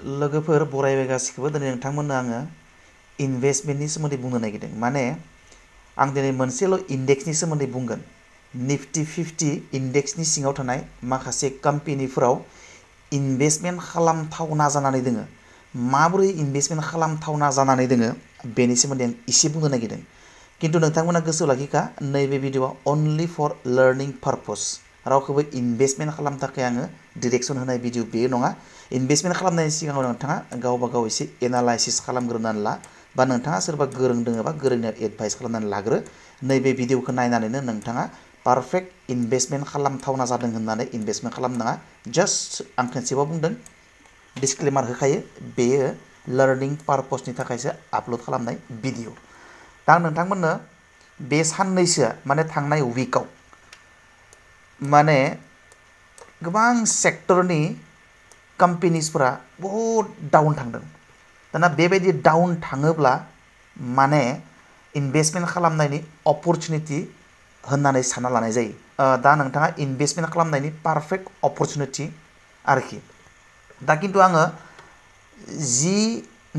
लोगोफोर बरायबाय गासिखौबो दिनै नोंथांमोननो आङो इनभेस्टमेन्टनि सोमोन्दै बुंनो नागिरदों माने आं दिनै मोनसेल' इन्डेक्सनि सोमोन्दै बुंगोन निफ्टि 50 इन्डेक्सनि सिङाव थानाय माखासे कम्पेनिफोराव इनभेस्टमेन्ट खालामथावना जानानै दोङो माबोरै इनभेस्टमेन्ट खालामथावना जानानै दोङो बेनि सोमोन्दै आं एसे बुंनो नागिरदों किन्तु नोंथांमोना गोसोआव लाखिखा नैबे भिडिअ'आ अनलि फर लार्निं पार्पस रावखौबो इनभेस्टमेन्ट खालामनो थाखाय आङो डिरेक्सन होनाय भिडिअ बेयो नङा इनभेस्टमेन्ट खालामनायनि सिगाङाव नोंथाङा गावबा गाव एसे एनालाइसिस खालामग्रोनानै ला बा नोंथाङा सोरबा गोरों दोङोबा गोरोंनो एडभाइस खालामनानै लाग्रो नैबे भिडिअ'खौ नायनानैनो नोंथाङा पारफेक्ट इनभेस्टमेन्ट खालामथावना जादों होननानै इनभेस्टमेन्ट खालामनाङा जास्ट आं खनसेबाव बुंदों डिसक्लेमार होखायो बेयो लार्निं पार्पसनि थाखायसो आपल'ड खालामनाय भिडिअ दा आं नोंथांमोननो बे साननैसोआ माने थांनाय उइकआव माने गोबां सेक्टरनि कम्पेनिसफोरा बहुद डाउन थांदों दाना बेबायदि डाउन थाङोब्ला माने इनभेस्टमेन्ट खालामनायनि अपरचुनिटि होननानै सानना लानाय जायो दा नोंथाङा इनभेस्टमेन्ट खालामनायनि पारफेक्ट अपरचुनिटि आरोखि दा किन्तु आङो जि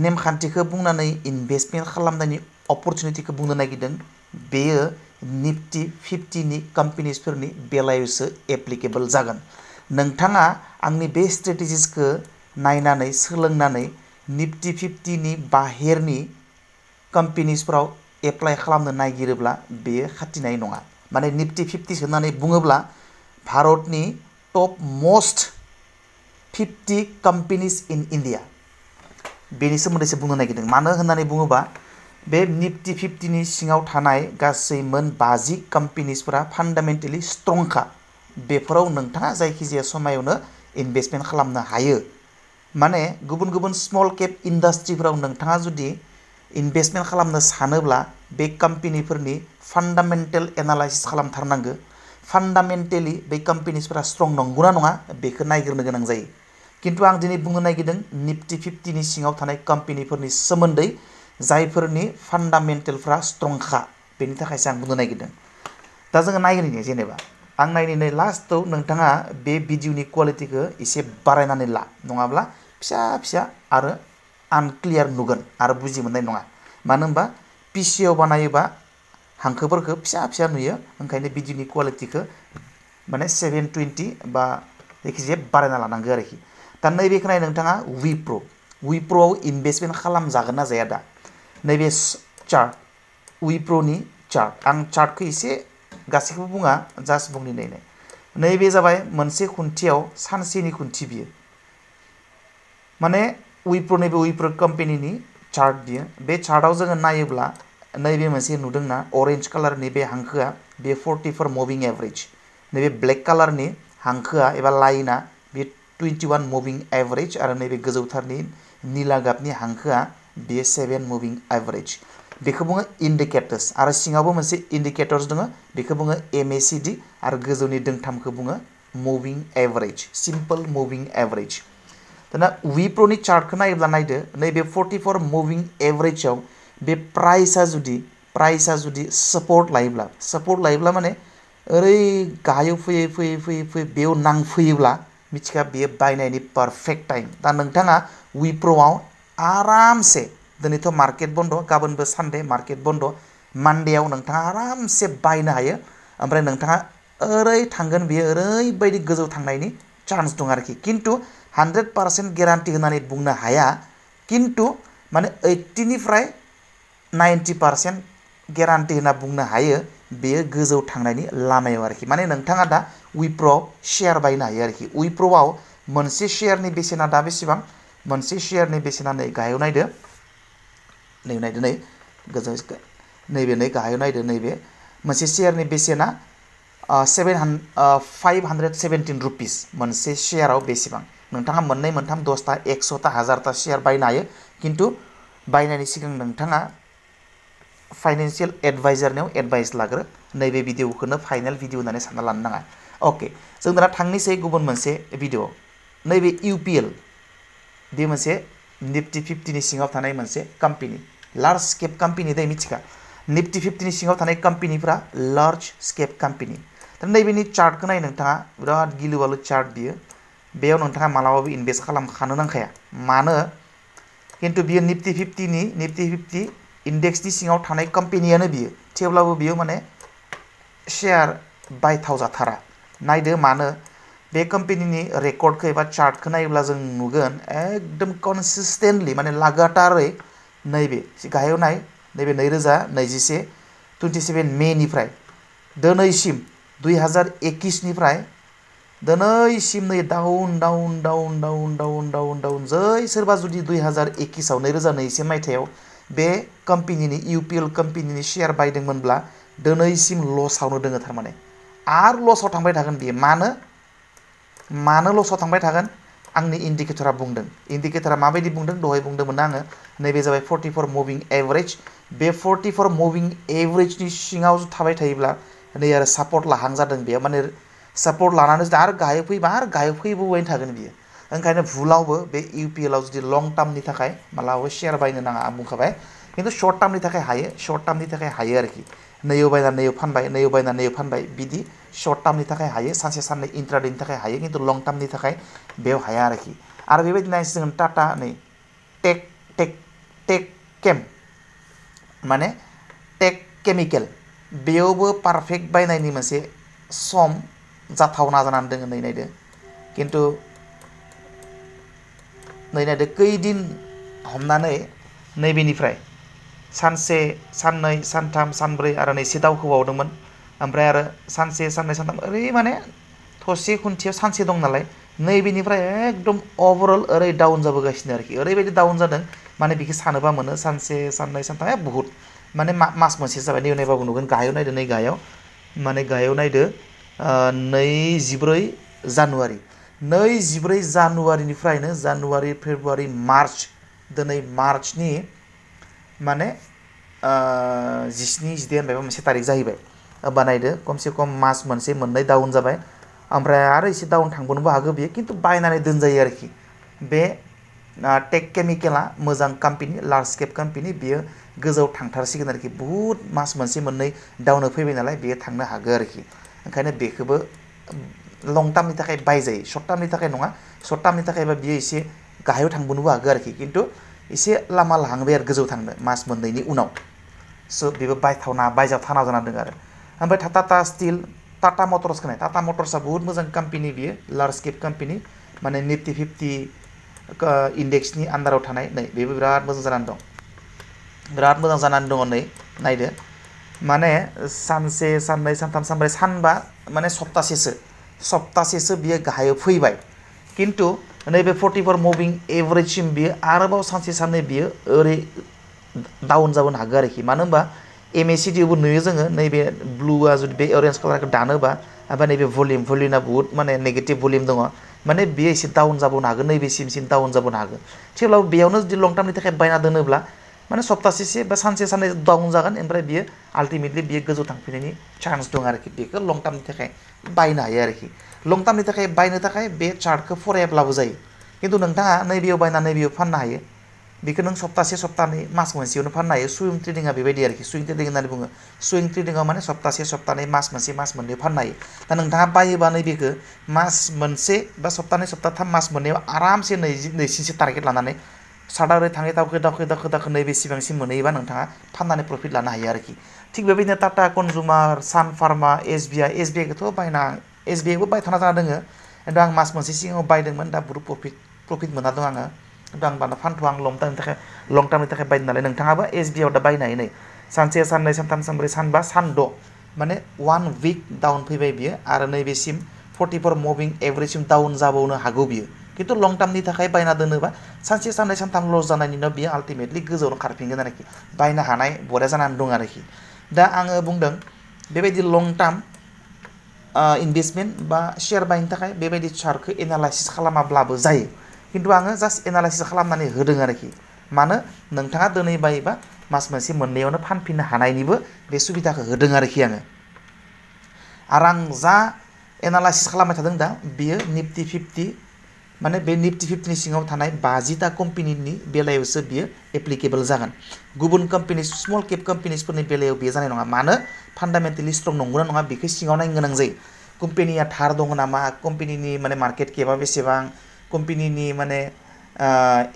नेमखान्थिखौ बुंनानै इनभेस्टमेन्ट खालामनायनि अपरचुनिटिखौ बुंनो नागिरदों बेयो निफ्टि 50नि कम्पेनिसफोरनि बेलायावसो एप्लिकेबल जागोन नोंथाङा आंनि बे स्ट्रेटेजिसखौ नायनानै सोलोंनानै निफ्टि 50नि बाहेरनि कम्पेनिसफोराव एप्लाइ खालामनो नागिरोब्ला बेयो खाथिनाय नङा माने निफ्टि 50 होननानै बुङोब्ला भारतनि टप मोस्ट 50 कम्पेनिस इन इन्डिया बेनि सोमोन्दैसो बुंनो नागिरदों मानो होननानै बुङोबा बे निफ्टि 50नि सिङाव थानाय गासै मोन 50 कम्पेनिसफोरा फान्डामेन्टेलि स्ट्रंखा बेफोराव नोंथाङा जायखिजाया समायावनो इनभेस्टमेन्ट खालामनो हायो माने गुबुन गुबुन स्मल केप इन्डास्ट्रिफोराव नोंथाङा जुदि इनभेस्टमेन्ट खालामनो सानोब्ला बे कम्पेनिफोरनि फान्डामेन्टेल एनालाइसिस खालामथारनांगो फान्डामेन्टेलि बे कम्पेनिसफोरा स्ट्रं नंगौना नङा बेखौ नायग्रोनो गोनां जायो किन्तु आं दिनै बुंनो नागिरदों निफ्टि 50नि सिङाव थानाय कम्पेनिफोरनि सोमोन्दै जायफोरनि फान्डामेन्टेलफ्रा स्ट्रंखा बेनि थाखायसो आं बुंनो नागिरदों दा जोङो नायग्रोनि जेनेबा आं नायनो लास्टआव नोंथाङा बे भिडिअनि क्वालिटिखौ एसे बारायनानै ला नङाब्ला फिसा फिसा आरो आनक्लियार नुगोन आरो बुजि मोननाय नङा मानो होनबा पिसिआव बानायोबा हांखोफोरखौ फिसा फिसा नुयो ओंखायनो भिडिअनि क्वालिटिखौ माने 720 बा जायखिजाया बारायना लानांगौ आरोखि दा नैबेखौ नाय नोंथाङा विप्र'आव इनभेस्टमेन्ट खालामजागोन ना जाया दा नैबे चार्ट विप्र'नि चार्ट आं चार्टखौ एसे गासैखौबो बुङा जास्ट बुंनि नायनाय नैबे जाबाय मोनसे खुन्थियाव सानसेनि खुन्थि बियो माने विप्र' कम्पेनिनि चार्ट बियो बे चार्टआव जोङो नायोब्ला नैबे मोनसे नुदोंना अरेन्ज कालारनि बे हांखोआ बे 44 मुभिं एभारेज नैबे ब्लेक कालारनि हांखोआ एबा लाइना बे 21 मुभिं एभारेज आरो नैबे गोजौथारनि नीला गाबनि हांखोआ बे 7 मुभिं एभारेज बेखौ बुङो इन्डिकेटर्स आरो सिङावबो मोनसे इन्डिकेटर्स दङ बेखौ बुङो MACD आरो गोजौनि दोंथामखौ बुङो मुभिं एभारेज सिम्पल मुभिं एभारेज दाना विप्र'नि चार्टखौ नायोब्ला नायदो नैबे 44 मुभिं एभारेजाव बे प्राइसआ जुदि सापर्ट लायोब्ला माने ओरै गाहायाव फैयै बेयाव नांफैयोब्ला मिथिखा बेयो बायनायनि पारफेक्ट टाइम दा नोंथाङा विप्र'आव आरामसे दिनैथ' मार्केट बन्द गाबोनबो सानडे मार्केट बन्द मानडेआव नोंथाङा आरामसे बायनो हायो ओमफ्राय नोंथाङा ओरै थांगोन बेयो ओरैबायदि गोजौ थांनायनि चान्स दं आरोखि किन्तु 100% गेरान्टि होननानै बुंनो हाया किन्तु माने 80निफ्राय 90% गेरान्टि होनना बुंनो हायो बेयो गोजौ थांनायनि लामायाव आरोखि माने नोंथाङा दा विप्र'आव शेयार बायनो हायो आरोखि विप्र'आव मोनसे शेयारनि बेसेना दा बेसेबां मोनसे शेयारनि बेसेना नै गाहायाव नायदो नै गोजौ नैबे नै गाहायाव नायदो नैबे मोनसे शेयारनि बेसेना 517 रुपिस मोनसे शेयाराव बेसेबां नोंथाङा मोननै मोनथाम 10टा 100टा 1000टा शेयार बायनो हायो किन्तु बायनायनि सिगां नोंथाङा फाइनान्शियेल एडभाइजारनियाव एडभाइस लाग्रो नैबे भिडिअखौनो फाइनाल भिडिअ होननानै सानना लानो नाङा अके जों दाना थांनोसै गुबुन मोनसे भिडिअ नैबे UPL बे मोनसे निफ्टि 50नि सिङाव थानाय मोनसे कम्पेनि लार्ज स्केप कम्पेनि दै मिथिखा निफ्टि 50नि सिङाव थानाय कम्पेनिफ्रा लार्ज स्केप कम्पेनि दा नैबेनि चार्टखौ नाय नोंथाङा बिराद गिलु बालु चार्ट बियो बेयाव नोंथाङा मालाबाबो इनभेस्ट खालामखानो नांखाया मानो किन्तु बियो निफ्टि 50 इन्डेक्सनि सिङाव थानाय कम्पेनियानो बियो थेवब्लाबो बियो माने शेयार बायथाव जाथारा नायदो मानो बे कम्पेनिनि रेकर्डखौ एबा चार्टखौ नायोब्ला जों नुगोन एकदम कनसिस्टेन्टलि माने लागातारै नैबे गाहायाव नाय नैबे 2021 27 मेनिफ्राय दिनैसिम 2021 निफ्राय दिनैसिम नै डाउन जै सोरबा जुदि 2021 आव 2021 मायथाइयाव बे कम्पेनिनि इउपिएल कम्पेनिनि शेयार बायदोंमोनब्ला दिनैसिम लसआवनो दोङो थारमाने आरो लसआव थांबाय थागोन बियो मानो लसआव थांबाय थागोन आंनि इन्डिकेटरा बुंदों इन्डिकेटरा माबायदि बुंदों दहाय बुंदोंमोन आङो नैबे जाबाय 44 मुभिं एभारेज बे 44 मुभिं एभारेजनि सिङाव थाबाय थायोब्ला नै आरो सापर्ट लाहां जादों बेयो माने सापर्ट लानानै जुदि आरो गाहायाव फैबा आरो गाहायाव फैबोबाय थागोन बियो ओंखायनो भुलावबो बे इउपिएलआव जुदि लं टार्मनि थाखाय मालाबाबो शेयार बायनो नाङा आं बुंखाबाय किन्तु शर्ट टार्मनि थाखाय हायो आरोखि नैयाव बायना नैयाव फानबाय नैयाव बायना नैयाव फानबाय बिदि शर्ट टार्मनि थाखाय हायो सानसे साननै इन्ट्राडेनि थाखाय हायो किन्तु लं टार्मनि थाखाय बेयाव हाया आरोखि आरो बेबायदिनो नायनोसै जों टाटा नै टेक केम माने टेक केमिकेल बेयावबो पारफेक्ट बायनायनि मोनसे सम जाथावना जानानै दङ नै नायदो किन्तु नै नायदो खैदिन हमनानै नैबेनिफ्राय सानसे साननै सानथाम सानब्रै आरो नै एसे दावखोबावदोंमोन ओमफ्राय आरो सानसे साननै सानथाम ओरै माने थसे खुन्थियाव सानसे दं नालाय नैबेनिफ्राय एकदम ओभारअल ओरै डाउन जाबोगासिनो आरोखि ओरैबायदि डाउन जादों माने बेखौ सानोबा मोनो सानसे साननै सानथाम बहुत माने मास मोनसे जाबाय नै नायबाबो नुगोन गाहायाव नायदो नै गाहायाव माने गाहायाव नायदो 24 जानुवारिनिफ्रायनो जानुवारि फेब्रुवारि मार्च दिनै मार्चनि माने 17 18 माबा मोनसे तारिख जाहैबाय होमबा नायदो खमसे खम मास मोनसे मोननै डाउन जाबाय ओमफ्राय आरो एसे डाउन थांबावनोबो हागौ बियो किन्तु बायनानै दोनजायो आरोखि बे टेक केमिकेला मोजां कम्पेनि लार्ज केप कम्पेनि बियो गोजौआव थांथारसिगोन आरोखि बहुत मास मोनसे मोननै डाउनाव फैबाय नालाय बेयो थांनो हागौ आरोखि ओंखायनो बेखौबो लं टार्मनि थाखाय बायजायो शर्ट टार्मनि थाखाय नङा शर्ट टार्मनि थाखायबा बियो एसे गाहायाव थांबोनोबो हागौ आरोखि किन्तु एसे लामा लाहांबाय आरो गोजौ थांनो मास मोननैनि उनाव स' बेबो बायजाथावना जाना दङ आरो ओमफ्राय टाटा स्टिल टाटा मटर्सखौ नाय टाटा मटर्सआ बहुत मोजां कम्पेनि बियो लार्ज केप कम्पेनि माने निफ्टि 50 इन्डेक्सनि आन्दाराव थानाय नै बेबो बिराद मोजां जानानै दं नै नायदो माने सानसे साननै सानथाम सानब्रै सानबा माने सप्तासेसो बियो गाहायाव फैबाय किन्तु नैबे 44 मुभिं एभारेजसिम बियो आरोबाव सानसे साननै बियो ओरै डाउन जाबोनो हागौ आरोखि मानो होनबा MACD-आवबो नुयो जोङो नैबे ब्लुआ जुदि बे अरेन्ज कालारखौ दानोबा ओमफ्राय नैबे भलिउमना बहुत माने नेगेटिभ भलिउम दङ माने बेयो एसे डाउन जाबोनो हागौ नैबेसिम डाउन जाबोनो हागौ थेवब्लाबो बेयावनो जुदि लं टार्मनि थाखाय बायना दोनोब्ला माने सप्तासेसे बा सानसे साननै डाउन जागोन ओमफ्राय बियो आल्टिमेटलि बियो गोजौ थांफिननायनि चान्स दं आरोखि बेखौ लं टार्मनि थाखाय बायनो हायो आरोखि लं टार्मनि थाखाय बायनो थाखाय बे चार्टखौ फरायाब्लाबो जायो किन्तु नोंथाङा नैबेयाव बायना नैबेयाव फाननो हायो बेखौ नों सप्तासे सप्तानै मास मोनसेयावनो फाननो हायो सुइं ट्रेडिंआ बेबायदि आरोखि सुइं ट्रेडिं होननानै बुङो सुइं ट्रेडिंआव माने सप्तासे सप्तानै मास मोनसे मास मोननैयाव फाननो हायो दा नोंथाङा बायोबा नैबेखौ मास मोनसे बा सप्तानै सप्ताथाम मास मोननैयाव आरामसे नैजिसो टारगेट लानानै सार्टआ ओरै थाङै दावखो नैबेसिबांसिम मोनहैयोबा नोंथाङा फाननानै प्रफिट लानो हायो आरोखि थिग बेबायदिनो टाटा कन्जुमार सान फार्मा SBIखौथ' SBIआबो बायथ'ना जाना दोङो खिन्थु आं मास मोनसे सिगाङाव बायदोंमोन दा बहुत प्रफिट मोनना दं आङो खिन्थु आं बांद्राय फानथ'आ आं लं टार्मनि थाखाय बायदों नालाय नोंथाङाबो SBIआव दा बायनो हायो नै सानसे साननै सानथाम सानब्रै सानबा सान6 माने 1 वीक डाउन फैबाय बियो आरो नैबेसिम 44 मुभिं एभारेजसिम डाउन जाबावनो हागौ बियो किन्तु लं टार्मनि थाखाय बायना दोनोबा सानसे साननै सानथाम लस जानायनि उनाव बियो आल्टिमेटलि गोजौआवनो खारफिनगोन आरोखि बायनो हानाय बरिया जानानै दं आरोखि दा आङो बुंदों बेबायदि लं टार्म इनभेस्टमेन्ट बा शेयार बायनो थाखाय बेबायदि चार्टखौ एनालाइसिस खालामाब्लाबो जायो किन्तु आङो जास्ट एनालाइसिस खालामनानै होदों आरोखि मानो नोंथाङा दिनै बायोबा मास मोनसे मोननैयावनो फानफिननो हानायनिबो बे सुबिदाखौ होदों आरोखि आङो आरो आं जा एनालाइसिस खालामबाय थादों दा बियो निफ्टि 50 माने बे निफ्टि 50नि सिङाव थानाय 50टा कम्पेनिनि बेलायावसो बियो एप्लिकेबल जागोन गुबुन कम्पेनि स्मल केप कम्पेनिसफोरनि बेलायाव बेयो जानाय नङा मानो फान्डामेन्टेलि स्ट्रं नंगौना नङा बेखौ सिङाव नायनो गोनां जायो कम्पेनिया थार दङ नामा कम्पेनिनि माने मार्केट केपा बेसेबां कम्पेनिनि माने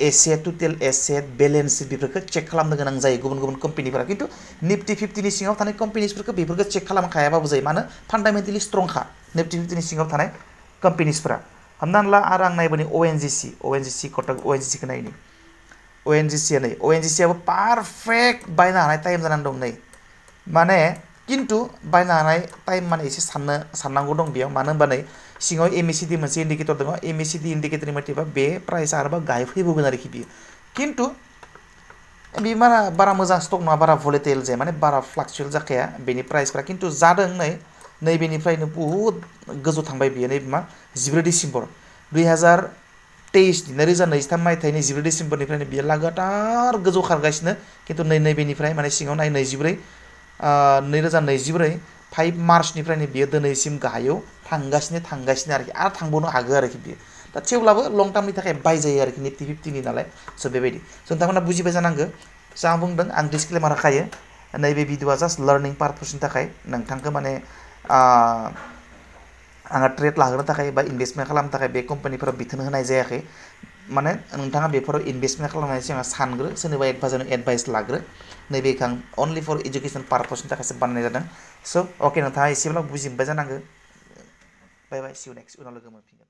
एसेट टटेल एसेट बेलेन्स बेफोरखौ चेक खालामनो गोनां जायो गुबुन गुबुन कम्पेनिफोरा खिन्थु निफ्टि 50 नि सिङाव थानाय कम्पेनिसफोरखौ बेफोरखौ चेक खालामखायाबाबो जायो मानो फान्डामेन्टेलि स्ट्रंखा निफ्टि 50 नि सिङाव थानाय कम्पेनिसफोरा हमनानै ला आरो आं नायबोनि ONGC कटक ONGC खौ नायनि ONGC आबो पारफेक्ट बायनो हानाय टाइम जानानै दं नै माने किन्तु बायनो हानाय टाइम माने एसे साननांगौ दं बेयाव मानो होनबा नै सिङाव MACD मोनसे इन्डिकेटर दङ MACD इन्डिकेटरनि मथेबा बे प्राइसआ आरोबा गाहाय फैबावगोन आरोखि बियो किन्तु बे बारा मोजां स्टक नङा बारा भलेटाइल जाया माने बारा फ्लाक्चुएट जाखाया बेनि प्राइसफ्रा किन्तु जादों नैबेनिफ्रायनो बुहुत गोजौ थांबाय बियो नै मा 14 डिसेम्बर 2023 2023 मायथाइनि 14 डिसेम्बरनिफ्रायनो बियो लागातार गोजौ खारगासिनो किन्तु नैबेनिफ्राय माने सिङाव 2024 5 मार्चनिफ्रायनो बियो दिनैसिम गाहायाव थांगासिनो आरोखि आरो थांबावनो हागौ आरोखि बियो दा थेवब्लाबो लं टार्मनि थाखाय बाय जायो आरोखि निफ्टि 50 नि नालाय स' बेबायदि स' नोंथांमोना बुजिबाय जानांगौ स' आं बुंदों आं डिसक्लेमार होखायो नैबे भिडिअ'आ जास्ट लार्निं पारपसनि थाखाय नोंथांखौ माने आङो ट्रेड लाग्रोनो थाखाय बा इनभेस्टमेन्ट खालामनो थाखाय बे कम्पानिफोराव बिथोन होनाय जायाखै माने नोंथाङा बेफोराव इनभेस्टमेन्ट खालामनायनि सिगां सानग्रो सोरनिबा एडभाइस लाग्रो नैबेखौ आं अनलि फर एजुकेसन पारपसनि थाखायसो बानायनाय जादों स' अके नोंथाङा एसेब्लाबो बुजिबाय जानांगौ बाय बाय सि इउ नेक्स्ट उनाव लोगो मोनफिनगोन